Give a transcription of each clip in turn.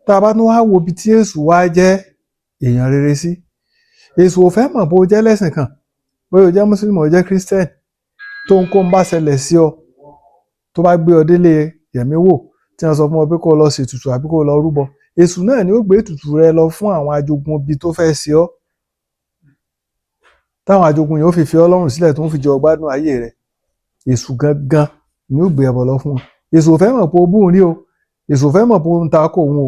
Tá a bá tún wá wo ibi tí èṣù wá jẹ́ èèyàn rere sí, èṣù ò fẹ́ mọ̀ bó o jẹ́ lẹ́sìn kan, bóyá o jẹ́ mùsùlùmí, o jẹ́ Christian, tó ń kó ń bá ṣẹlẹ̀ sí ọ, tó bá gbé ọ délé yẹ̀mí wò, tí wọ́n sọ fún ọ pé kó o lọ ṣètùtù àbí kó o lọ rúbọ, èṣù náà ni ó gbé ètùtù rẹ lọ fún àwọn ajogun ibi tó fẹ́ ṣe ọ́, táwọn ajogun yìí ó fi fi ọ́ lọ́rùn sílẹ̀, tó ń fi jọ gbádùn ayé rẹ. Èṣù gangan ni ó gbé ẹbọ lọ fún wọn. Èṣù ò fẹ́ mọ̀ pé o bú òun rí o, èṣù ò fẹ́ mọ̀ pé o ń ta ko òun o,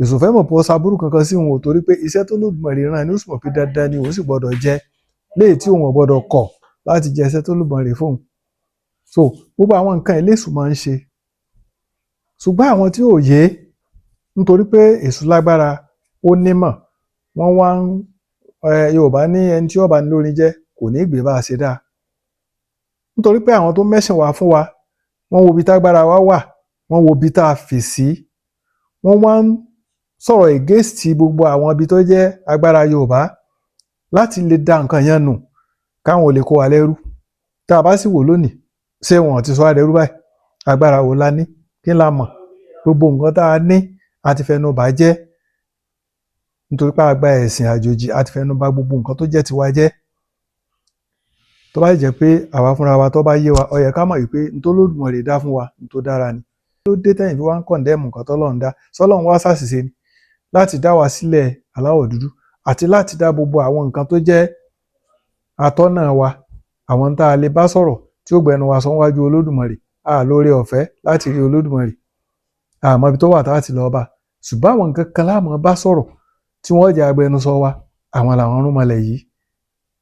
èṣù ò fẹ́ mọ̀ pé o ṣaburú kankan sí òun o, torí pé iṣẹ́ tó Olódùmarè rán ni, ó sì mọ̀ pé dandan ni òun sì gbọ́dọ̀ jẹ́, léyìí tí òun ò gbọ́dọ̀ kọ̀ láti jẹ iṣẹ́ tó Olódùmarè fóun. So gbogbo àwọn nǹkan eléṣù máa ń ṣe, ṣùgbọ́n àwọn tí ò yé, nítorí pé èṣù lágbára, ó nímọ̀, wọ́n wá ń Yorùbá ní ẹni tí ó bá ní lórin jẹ́ kò ní gbé bá a ṣe dáa, nítorí pé àwọn tó mẹ́sìn wá fún wa, wọ́n wo ibi tágbára wa wà, wọ́n wo ibi tá a fì sí, wọ́n wá ń sọ̀rọ̀ against gbogbo àwọn ibi tó jẹ́ agbára Yorùbá láti lè da nǹkan yẹn nù, káwọn ò lè kó wa lẹ́rú. Tá a bá sì wò lónìí, ṣé wọn ti sọ wá dẹrú báyìí? Agbára wo la ní? Kí la mọ̀? Gbogbo nǹkan tá a ní, a ti fẹnu bà jẹ́, nítorí pé a gba ẹ̀sìn àjòjì, a ti fẹnu bà gbogbo nǹkan tó jẹ́ tiwa jẹ́. Tó bá jẹ́ pé àwa fúnra wa, tó bá yé wa, ó yẹ ká mọ̀ wípé n tó Olódùmarè dá fún wa, n tó dára ni. Ló dé tẹ́yìn fi wá ń condemn nǹkan tọ́lọ́run dá? Sọ́lọ́run wá ṣàṣìṣe ni láti dá wa sílẹ̀ aláwọ̀ dúdú, àti láti dá gbogbo àwọn nǹkan tó jẹ́ atọ́nà wa, àwọn tá a lè bá sọ̀rọ̀ tí ó gbẹnu wa sọ níwájú Olódùmarè? A lóore ọ̀fẹ́ láti rí Olódùmarè, àmọ́ ibi tó wà tá a ti lọ bá, ṣùgbọ́n àwọn nǹkan kan láàmú bá sọ̀rọ̀ tí wọ́n jẹ́ agbẹnusọ wa. Àwọn làwọn irúnmọlẹ̀ yìí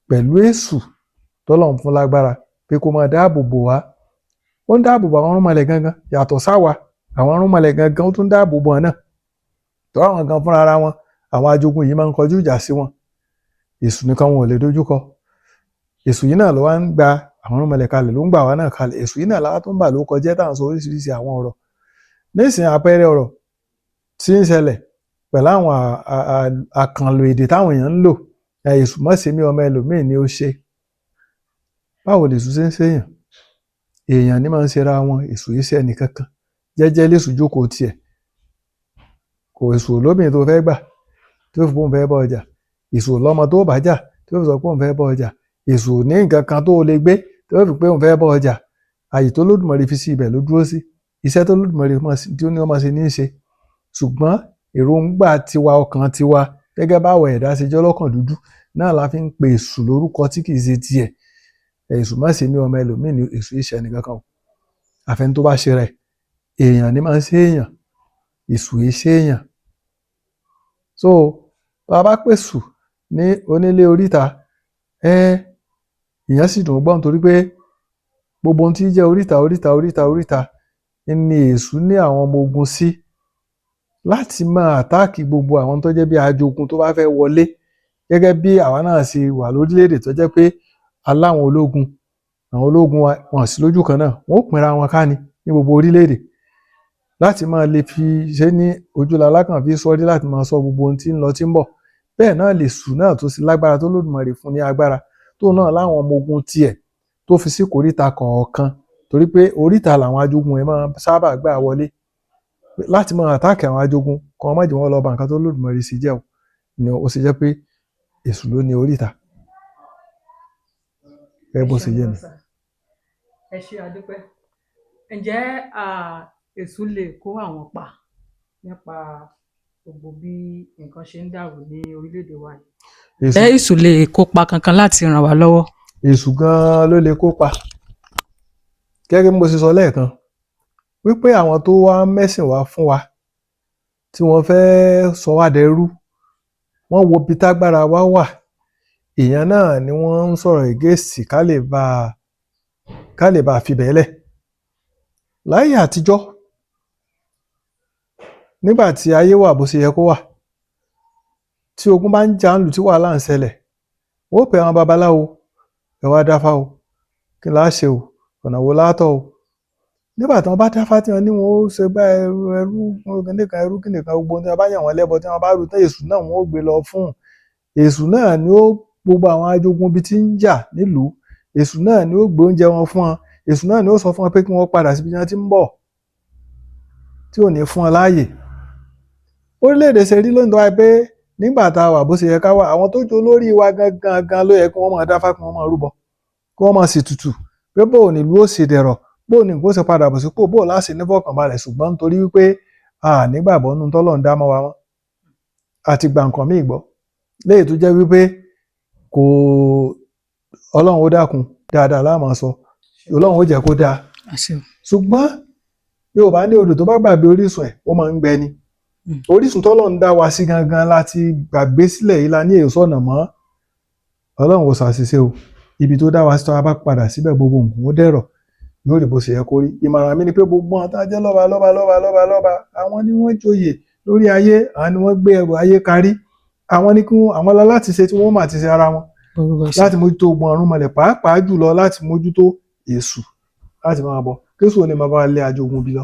pẹ̀lú èṣù tọ́lọ́run fún lágbára pé kó máa dáàbò bò wá. Ó ń dáàbò bò àwọn irúnmọlẹ̀ gangan, yàtọ̀ sáwa, àwọn irúnmọlẹ̀ gangan, ó tún dáàbò bò wọn náà tó àwọn gan fúnra ara wọn. Àwọn ajogun yìí máa ń kọjú ìjà sí wọn, èṣù nìkan wọn ò lè dojúkọ. Èṣù yìí náà ló wá ń gba àwọn irúnmọlẹ̀ kalẹ̀, ló ń gbà wá náà kalẹ̀. Èṣù yìí náà láwa tó ń bà ló kọjá, tá à ń sọ oríṣiríṣi àwọn ọ̀rọ̀ nísìnyí. Àpẹẹrẹ ọ̀rọ̀ tí ń ṣẹlẹ̀ pẹ̀lú àwọn àkànlò èdè táwọn èèyàn ń lò: "Èṣù má ṣe mí, ọmọ ẹlòmíì ni ó ṣe." Báwo lèṣù ṣe ń ṣèyàn? Èèyàn ní máa ń ṣera wọn. Èṣù yìí ṣe ẹnìkankan, jẹ́jẹ́ lèṣù jókòó tiẹ̀. Kò èṣù olóbìnrin tó fẹ́ gbà tí ó fi pé òun fẹ́ bá ọjà, èṣù lọ́mọ tó bá jà tí ó fi sọ pé òun fẹ́ bá ọjà, èṣù ní nǹkan kan tó lè gbé tí ó fi pé òun fẹ́ bá ọjà. Àyè tó Olódùmarè fi sí, ibẹ̀ ló dúró sí. Iṣẹ́ tó Olódùmarè tí ó ní ó máa ṣe ní í ṣe. Ṣùgbọ́n èròǹgbà tiwa, ọkàn tiwa, gẹ́gẹ́ báwọn ẹ̀dá ṣe jẹ́ ọlọ́kàn dúdú náà, la fi ń pe èṣù lórúkọ tí kì í ṣe tiẹ̀. "Èṣù má ṣe mí, ọmọ ẹlòmíì ní." Èṣù yìí ṣe ẹnìkankan o, àfẹni tó bá ṣe rẹ̀. Èèyàn ní máa ń ṣe èèyàn, èṣù yìí ṣe èèyàn. So bá a bá pèṣù ní onílé oríta, ìyẹn sì dùn gbọ́, nítorí pé gbogbo ohun tí jẹ́ oríta, oríta, oríta, oríta ní èṣù ní àwọn ọmọ ogun sí láti máa attack gbogbo àwọn tó jẹ́ bí ajogun tó bá fẹ́ wọlé. Gẹ́gẹ́ bí àwa náà ṣe wà lórílẹ̀‐èdè tó jẹ́ pé aláwọn ológun, àwọn ológun wa wọn sí lójú kan náà, wọn ó pínra wọn ká ní ní gbogbo orílẹ̀‐èdè láti máa lè fi ṣe ní ojúlalákàn fi sọ́rí, láti máa sọ gbogbo ohun tí ń lọ, tí ń bọ̀. Bẹ́ẹ̀ náà lèṣù náà tó sì lágbára, tó Olódùmarè fún ní agbára, tóun náà láwọn ọmọ ogun tiẹ̀ tó fi sí kòríta kọ̀ọ̀kan, torí pé oríta làwọn ajogun ẹ̀ máa sábà gbà wọlé láti máa attack àwọn ajogun kan, má jẹ́ wọ́n lọ ba nǹkan tó Olódùmarè ṣe jẹ́ o. Ni ó ṣe jẹ́ pé èṣù ló ní oríta. Ẹ bó ṣe jẹ́ ni. Ẹ ṣé, àdúpẹ́. Ǹjẹ́ èṣù lè kó àwọn pa nípa gbogbo bí nǹkan ṣe ń dàrú ní orílẹ̀-èdè wa yìí? Ǹjẹ́ èṣù lè kópa kankan láti ràn wá lọ́wọ́? Èṣù gan-an ló lè kópa. Gẹ́gẹ́ bí mo ṣe sọ lẹ́ẹ̀kan wípé àwọn tó wá mẹ́sìn wá fún wa, tí wọ́n fẹ́ẹ́ sọ wá dẹrú, wọ́n wo ibi tágbára wa wà. Èèyàn náà ni wọ́n ń sọ̀rọ̀ against ká lè bá a fibẹ̀ lẹ̀. Láyé àtijọ́, nígbà tí ayé wà bó ṣe yẹ kó wà, tí ogun bá ń jà nílùú, tí wàhálà ń ṣẹlẹ̀, wọ́n ó pe àwọn babaláwo: "Ẹ wá dáfá o, kí là á ṣe o? Ọ̀nà wo lá tọ̀ o?" Nígbà tí wọ́n bá dáfá, tí wọ́n ní wọn ó ṣe gbá ẹrú, ẹrú kíní kan, ẹrú kíní kan, gbogbo ohun tí wọ́n bá yàn wọ́n lẹ́bọ, tí wọ́n bá rú tán, èṣù náà wọ́n ó gbé lọ fún. Èṣù náà ni ó gbogbo àwọn ajogun ibi tí ń jà nílùú, èṣù náà ni ó gbé oúnjẹ wọn fún wọn, èṣù náà ni ó sọ fún wọn pé kí wọ́n padà síbi tí wọ́n ti ń bọ̀, tí ò ní fún wọn láàyè. Orílẹ̀-èdè ṣe rí lónìí tó wáyé pé nígbà tá a wà bó ṣe yẹ ká wà, àwọn tó jó lórí wa gangan gan ló yẹ kí wọ́n máa dáfá, kí wọ́n máa rúbọ, kí wọ́n máa ṣètùtù pé bó ò nílùú ó ṣe dẹ̀rọ̀, bó ò ní kó ṣe padà bọ̀ sípò, bó ò láṣẹ nífọ̀kànbalẹ̀. Ṣùgbọ́n nítorí wípé a nígbàgbọ́ nínú tọ́lọ́run dá mọ́ wa mọ́, àti gba nǹkan míì gbọ́ léyìí tó jẹ́ wípé kò. Ọlọ́run ó dákun, dáadáa la máa sọ, Ọlọ́run ó jẹ́ kó dáa. Àṣẹ o. Ṣùgbọ́n Yorùbá ní odò tó bá gbàgbé orísun ẹ̀, ó máa ń gbẹ ni. Orísun tọ́lọ́run dá wa sí gangan láti gbàgbé sílẹ̀ yìí la ní èso ọ̀nà mọ́. Ọlọ́run ò ṣàṣìṣe o. Ibi tó dá wa sí, tó a bá padà síbẹ̀, gbogbo nǹkan ó dẹ̀rọ̀, yóò rí bó ṣe yẹ kó rí. Ìmọ̀ràn mi ni pé gbogbo àwọn tá a jẹ́ lọ́ba lọ́ba lọ́ba lọ́ba lọ́ba, àwọn ni wọ́n joyè lórí ayé, àwọn ni wọ́n gbé ẹrù ayé karí, àwọn ni kí wọ́n, àwọn láti ṣe tí wọ́n mà ti ṣe ara wọn Orúkọ ṣe. láti mójútó ogun ọ̀run mọ̀lẹ̀, pàápàá jùlọ láti mójútó èṣù, láti máa bọ̀ kéṣù ò ní máa bá lé ajogun bí lọ.